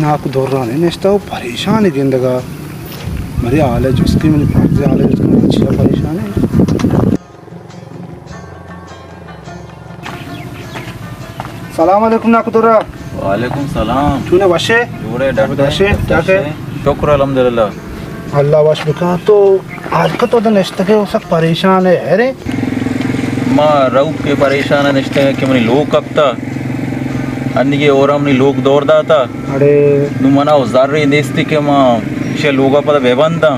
ناکو درانی نشتہ و پریشانی گندگا۔ مرے حال جست کہ منی فرض حال جست کہ من چیا پریشان ہے۔ سلام علیکم ناکو درا۔ وعلیکم سلام۔ چونے وشے؟ جوڑے ڈاکٹر وشے؟ کیا کہ؟ شکر الحمدللہ۔ اللہ وش بکن۔ تو آج کل تو نشتگے و سک پریشان ہے، ارے؟ ما روک کے پریشان نشتگے کہ منی لوگ کپتا۔ انیگے اور منی لوگ دور داتا۔ اڑے۔ نو منا و زرے نیستی کہ ما شے لوگا پدا ببنداں۔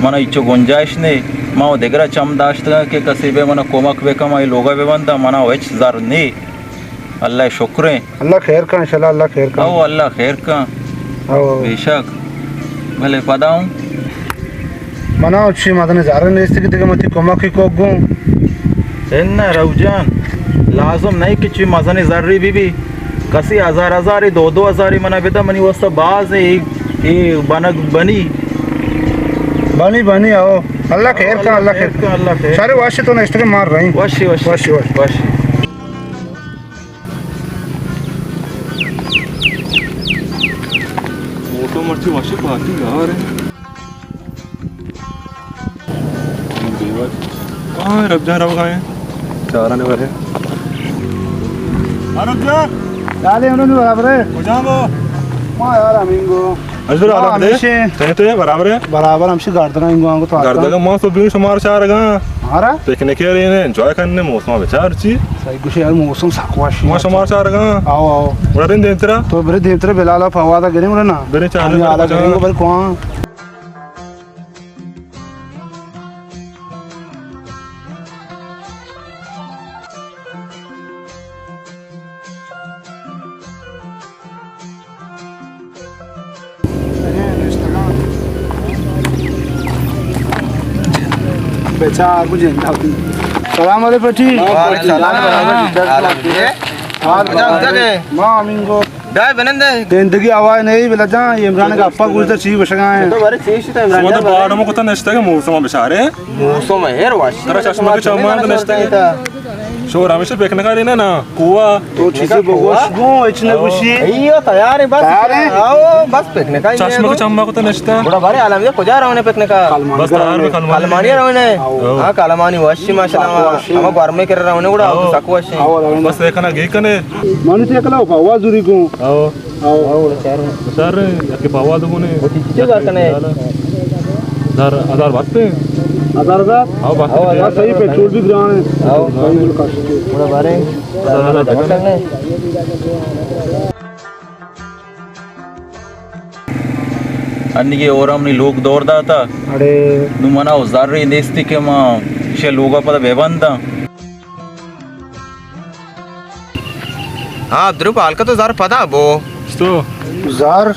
منا ہچو گنجائش نے۔ ما و دگرا چم داشتگاں کہ کسے بے منا کمک بکن، ما اے لوگا ببنداں، منا و ہچ زر نے۔ اللہ شکریں۔ اللہ خیر کن، انشاءاللہ اللہ خیر کن۔ او اللہ خیر کن۔ او۔ بے شک۔ بلے پدا ہوں۔ منا چی مزنیں زر نیست کہ دگہ من تئی کمکی کو گوں۔ اناں رؤف جان، لازم نہ کہ چی مزنیں زرے بی بی۔ کسی ہزار ہزارے، دو دو ہزارے منا بدا، منی واسطہ باز اے، اے بنگ بنی۔ بنی بنی، او۔ اللہ خیر کن، اللہ خیر کن۔ اللہ خیر۔ شر وش تو نشتگے مار رہی۔ وشی، وشی۔ وشی، وشی۔ وشی۔ موسم مرچی وشی پارکنگ آ رہے۔ ہاں، رب جان روگا ہیں۔ چارا نے برے۔ ہاں، رب جان۔ ڈالے انہوں نے برابر ہے۔ کجا وہ؟ ما یار ہمینگو۔ اجبر، ما حالت دے؟ ہمیشہ۔ تنے تو ہے، برابر ہے؟ برابر ہمشی گردگا انگو آنگو تو آتا۔ گردگا ما سو بیون شمار چارگا۔ ہمارا؟ پکنک ءَ رئیں، انجوائے کنیں، موسم ءَ بچار چی۔ صحیح گوشے یار، موسم سک وش اِنت۔ ما شمار چارگا۔ آؤ، آؤ۔ گڑا رئیں دیمترا۔ تو برے دیمترا بلال ءَ پواد ءَ گریں گڑا نا۔ برے چار ہمے دن حالا پچا۔ گریں گو برے کواں۔ بچار کو جندا۔ سلام علیکم پٹی۔ وعلیکم السلام۔ حال بتاؤ۔ ما ہمینگو۔ دائے بنندے۔ زندگی ہوا نہیں بلا جان، عمران کا اپا گوشتا چی بشگا ہے۔ تو بارے چی شتا عمران شما تو جان؟ باہر ہم کتا نشتا کہ موسم بچارے۔ موسم ہے، ہیر واشی۔ ترا چشمہ کے چامان تو نشتا کہ۔ شور ہمیشہ پکنک ءَ رئیں نا، کوا۔ تو چیزے بگوش گوں، ہچ نہ گوشی۔ ایو، تیار ہے بس۔ تیار ہے؟ آؤ، بس پکنک ءَ۔ چشمہ کے چامان کو تو نشتا۔ بڑا بارے عالم دے کجا رونے پکنک ءَ؟ بس تیار بھی کلمانی۔ کلمانی رونے۔ آؤ۔ ہاں، کلمانی وشی ماشاءاللہ۔ ہم گرمے کر رونے گڑا، آؤ۔ سک وشی۔ آؤ، رونے۔ بس دیکھنا گے کنے۔ مانی تے کلا پاوا زوری گوں۔ آؤ۔ آؤ۔ آؤ، چار۔ چار، یکے پاوا دو گونے۔ وہ چیز چیز بات کنے۔ ہزار، ہزار بات پہ۔ ہزار، ہزار؟ آؤ، بات آؤ، پہ۔ ہزار صحیح، پیٹرول بھی گران ہے۔ آؤ۔ صحیح، بالکل کاشت ہے۔ تھوڑا بارے۔ ہزار، ہزار بات کنے۔ انیگے اور ہم نی لوگ دور داتا۔ اڑے۔ نو منا و زر نیستی کہ ما شے لوگا پدا بے بنداں۔ ہاں، عبدالروف، حال کا تو زر پدا بو۔ تو؟ زر،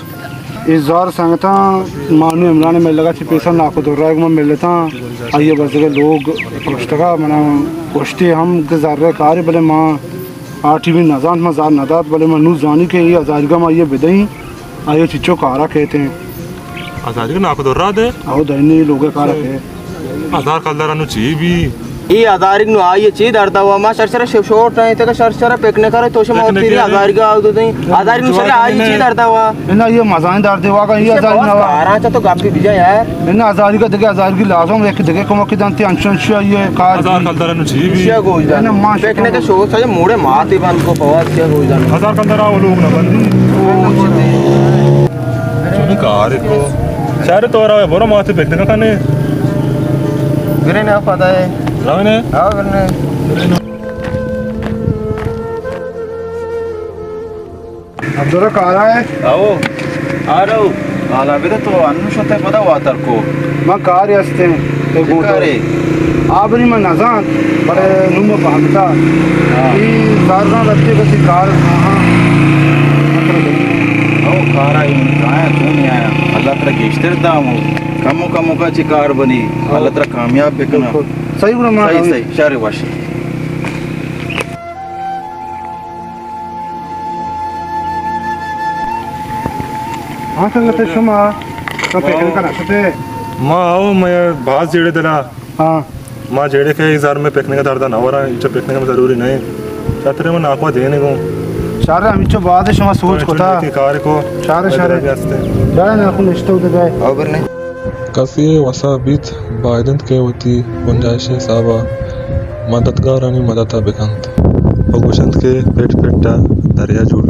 اے زر سنگتاں، مانو عمران ملگا چی پیسا ناکو دور رائے گو من ملتاں۔ آئیے بزگے لوگ گوشتگا، منا گوشتی ہم کہ زر کاری، بلے ما آ ٹیمی نزانت، ما زر ندات، بلے ما نو زانی کہ اے ہزاریگا ما آئیے بدئیں۔ آئیے چچو کارا کیتے۔ ہزاریگ ناکو درا دے؟ او دینی لوگے کارا کے۔ ہزار کلدار انو چی بی؟ ای ہزاریگ نو آئیے چی دردا وا؟ ما شر شر شپ شوٹ رہے تک شر شر پکنک کرے تو شما پکنک تیری کرے۔ ہزاریگ آو دو دیں۔ ہزاریگ نو شر آئیے چی دردا وا؟ انا یہ مزائن دردے واگا یہ ہزاریگ نوا۔ کارا چا تو گپی بجا یار۔ انا ہزاریگ دگے ہزاریگ لازم ایک دگے کمک دنتی انچن شیا یہ کار۔ ہزار کلدار انو چی بی؟ شیا گوش دن۔ انا ما پکنک شو سجا موڑے ماتی بند کو پواز شیا گوش دن۔ ہزار کلدار آو لوگ نہ بندی۔ چونی کار کو۔ شہر تو رہا ہے، برو ماتے پکنک کنے۔ گرے نہ پتہ ہے۔ راوی نے؟ ہاں، گرے نے۔ عبداللہ کارا ہے؟ آؤ۔ آرو۔ حالا بده تو انو شتے پدا واتر کو۔ ما کاری ہستے، تے گوتو۔ کارے؟ آبری من نزان، پر نوم فهمتا۔ ہاں۔ ای زارزان رتے بسی کار، ہاں۔ او کارا این کایا چون آیا۔ اللہ ترا گیشتر دامو۔ کمو کمو کا چی کار بنی۔ ہاں۔ اللہ ترا کامیاب بکنا۔ بالکل۔ صحیح گڑا ما صحیح، صحیح۔ شر وش۔ ہاں، سنگت شما، شما پکنک ءَ نہ شتے؟ ما آؤ، مئے باز جیڑے دلا۔ ہاں۔ ما جیڑے کہ اے زر مئے پکنک ءَ دردا نہ وراں، انچو پکنک مئے ضروری نہ ایں۔ چترے من ناکو دینے گوں۔ شر، ہمینچو باز شما سوج کتا۔ کار کو۔ شر، شر۔ درجہ است۔ جائے نا، خو نشتہ ادے جائے۔ او بر نے۔ کسے ء وسا بیت، باید انت کہ وتی گنجائش ء حساب ء مددگارانی مدد ء بہ کنت۔ پہ گوش انت کہ پٹ پٹ ء دریا جوڑ